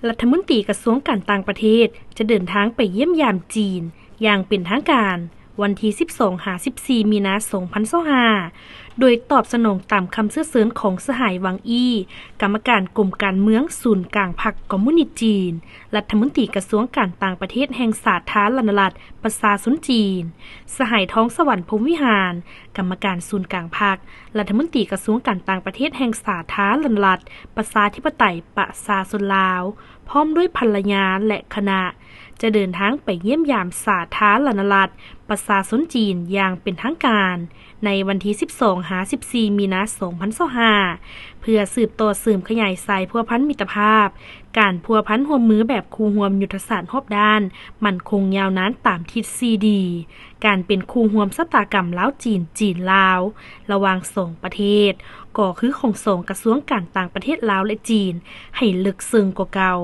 ລັດຖະມົນຕີກະຊວງການຕ່າງປະເທດ ຈະເດີນທາງໄປຢ້ຽມຢາມຈີນຢ່າງເປັນທາງການ ວັນທີສິບສອງຫາສິບສີ່ ມີນາ ສອງພັນຊາວຫ້າ ໂດຍຕອບສະໜອງຕາມຄຳເຊື້ອເຊີນຂອງສະຫາຍ ວັງ ອີ ກຳມະການກົມການເມືອງສູນກາງພັກຄອມມູນິດຈີນ, ລັດຖະມົນຕີກະຊວງການຕ່າງປະເທດແຫ່ງສາທາລະນະລັດປະຊາຊົນຈີນ, ສະຫາຍ ທອງສະຫວັນ ພົມວິຫານ ກຳມະການສູນກາງພັກ, ລັດຖະມົນຕີກະຊວງການຕ່າງປະເທດແຫ່ງສາທາລະນະລັດປະຊາທິປະໄຕປະຊາຊົນລາວ ພ້ອມດ້ວຍພັນລະຍາ ແລະ ຄະນະ ຈະເດີນທາງໄປຢ້ຽມຢາມສາທາລະນະລັດປະຊາຊົນຈີນຢ່າງເປັນທາງການ ໃນວັນທີສິບສອງຫາສິບສີ່ ມີນາ ສອງພັນຊາວຫ້າ ເພື່ອສືບຕໍ່ເສີມຂະຫຍາຍສາຍພົວພັນມິດຕະພາບ, ການພົວພັນຮ່ວມມືແບບຄູ່ຮ່ວມຍຸດທະສາດຮອບດ້ານ ໝັ້ນຄົງຍາວນານຕາມທິດ ສີ່ດີ ການເປັນຄູ່ຮ່ວມຊະຕາກຳລາວ-ຈີນ, ຈີນ-ລາວ ລະຫວ່າງສອງປະເທດ, ກໍຄືຂອງສອງກະຊວງການຕ່າງປະເທດລາວ ແລະ ຈີນ ໃຫ້ເລິກເຊິ່ງກວ່າເກົ່າ.